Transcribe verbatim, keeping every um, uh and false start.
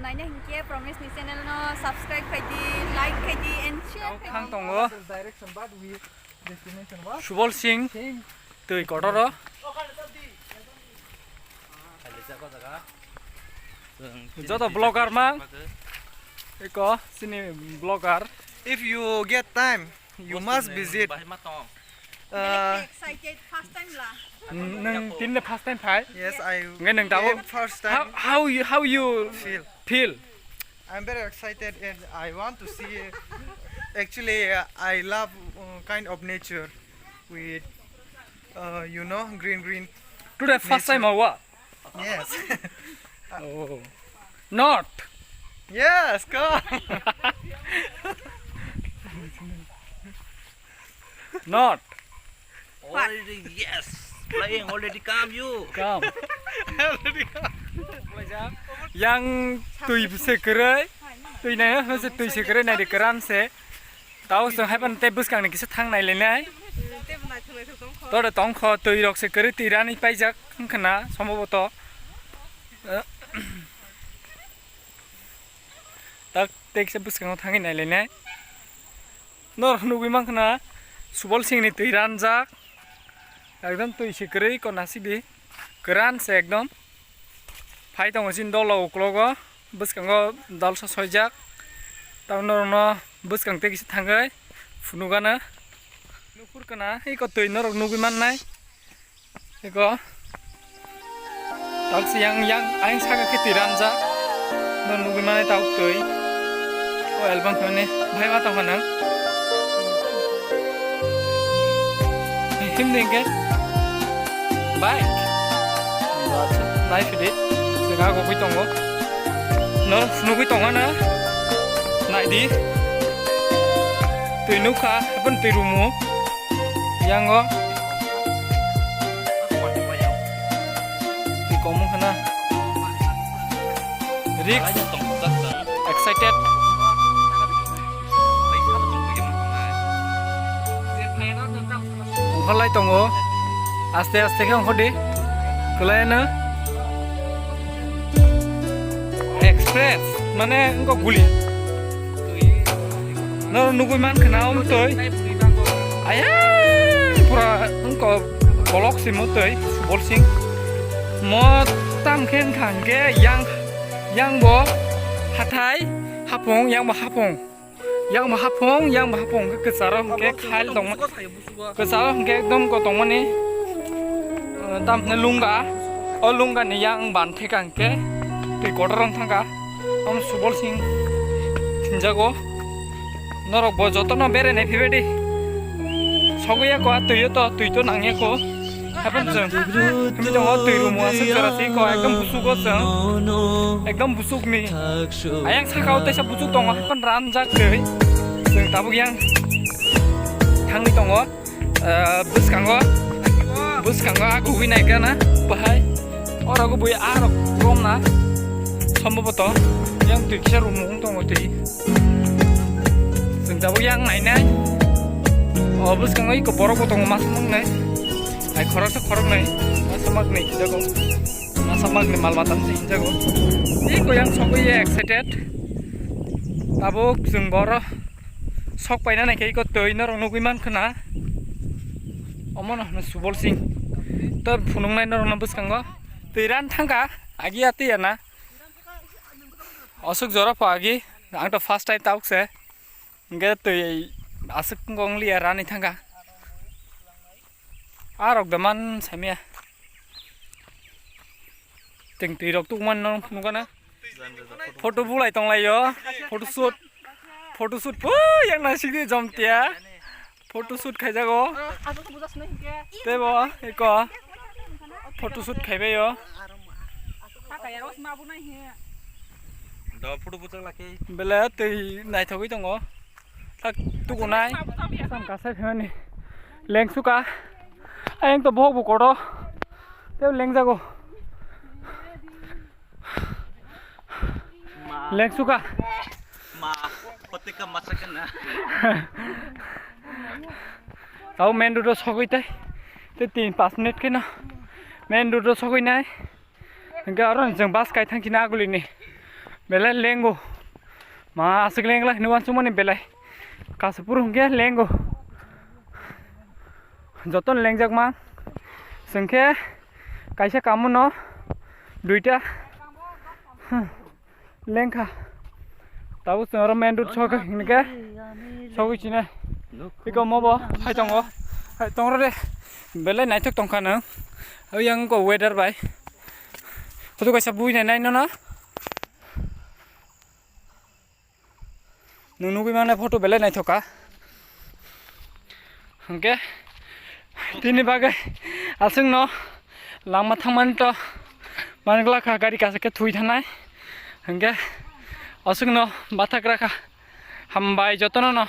Naina hinkhe Promise ni channel no subscribe khai di, like khai di and share khai di. Thang tongo. Direction, but we destination was Subol Singh same. Twi kotor o. Joto vlogger mang. Eko sini vlogger. If you get time, you must visit. Uh, Excited, first time la. Nang tini first time phai? Yes, I Ngai nang tao. Came first time. How, how you, how you Feel. Feel? I'm very excited and I want to see. Actually, uh, I love uh, kind of nature with, uh, you know, green, green. Today first time nature. Or what? Yes. Oh. Not. Yes, come. Not. Already, yes. Flying already come you. Come. Yang twi se kwrwi, twi nai se twi se kwrwi nai de kwran se. Tao se hai pan te bwskang ni kisa thang nai le nai. Tore tong kho twi rok se kwrwi twi rani paijak wngkha na somboboto. Tak te kisa bwskango thangwi nai le nai. Norok nugwi mankha na Subol Singh ni twi ranjak. Ekdom twi se kwrwi kona sidi. Kwran se ekdom. Phai tongo chini dolo uklogo. Bwskango dalsa soijak. Tamo norokno bwskang tei kisa thangwi phunukgana. Nukhur kana eko twi norok nugwi mannai. Eko. Taksi yang, yang, ayang saka khe twi ranjak. No nugwi mane tabuk twi. O album khe mane bhai ma tongkha nang. Him ding khe. Bike. Nai phidi. Sega gogwi tongo. No nugwi tongkha na. Nai di. Twi nukha, hapon twi rumo. Yango. Twi komo khana. Risk. Excited. Ongkholai tongo. Aste aste khe ongkhodi. Kwlaiano. Express. Mane wngkha guli. Norok nugwi mankha na omo twi. Ayang pura wngkha kolok simo twi Subol Singh. Mo tam khe wngkha hwnkhe yang, yang bo hathai hapung, yang bo hapung. Yang bo hapung, yang bo hapung hwnkhe kwcharo hwnkhe khail tongma. Kwcharo hwnkhe ekdom ko tongmani, eh, tam hwnkhe lunga. O lunga ni yang ban theka hwnkhe twi kotor wng thangkha. Omo Subol Singh hinjago. Norok bo jotono berai nai phaibai di. Sogwi ya ko a twi o to, twi to nang ya ko. Haphang chwng. Himwi tongo twi rumo aswk jora si ko ekdom busugo chwng. Ekdom busuk ni. Ayang saka o teisa busuk tongo haphang ranjak twi. Chwng tabuk yang thangwi tongo. Ah, bwskango. Bwskango a gugui nai gana bahai. Oro gubui a rok romna. Somboboto yang twi kisa rumo wng tongo twi. Chwng tabuk yang nainai. O bwskango iko borok bo tongo masa mangnai. Ai khoroksa khoroknai. Masa mangnai hijago. Masa mangnai mal mata se hijago. Iko yang sogwi excited. Tabuk chwng boro sok paina naikhe iko twi norok nugwi mankha na. Omono hwno Subol Singh. To phunuknai norokno bwskango. Twi ran thangkha. Agi ya twi ya na. Aswk jora pho agi, ang to first time tabuk se. Hwnkhe twi aswk wng lia rani thangkha. A rok da man saimaya. Teng twi rok tukman no phunukgana. Photo bulai tonglaio. Photo shoot. Photo shoot phu yang naisik di jomtia. Photo shoot khaijago. Tebo eko photo shoot khaibaio. Do photo bwchang lakhe. Bele twi naithogwi tongo. Tak tukunai. Sam kasai phaimani. Lengsuka. Ayang to bohok bo kodo. Tebo lengjago. Ma. Lengsuka. Ma, hotika masakena. Tao main road o sogwi tai. Te tin pas minute keno main road o sogwi nai. Hingke aro ni chwng bus kai thang china aguli ni. Belai lengo. Ma aswk leng glak hinwi uansukmani belai. Kasupur hwnkhe lengo. Jotono lengjak mang. Chwngkhe kaisa kamono duita lengkha. Tabuk chwng oro main road sokha hinkhe sogwi chini. Iko mobo hai tongo. Hai tongrode. Belai naithok tongkha nwng. Yang ko weather bai. Hudu kaisa bui nai nai nono. Nwng nugwi mannai photo belai naithok kha. Hwnkhe tini bagwi aswkno lama thangmani to manglak kha, gari kaisa khe thwi thanai. Hwnkhe aswkno bathakra kha. Hambai jotono no.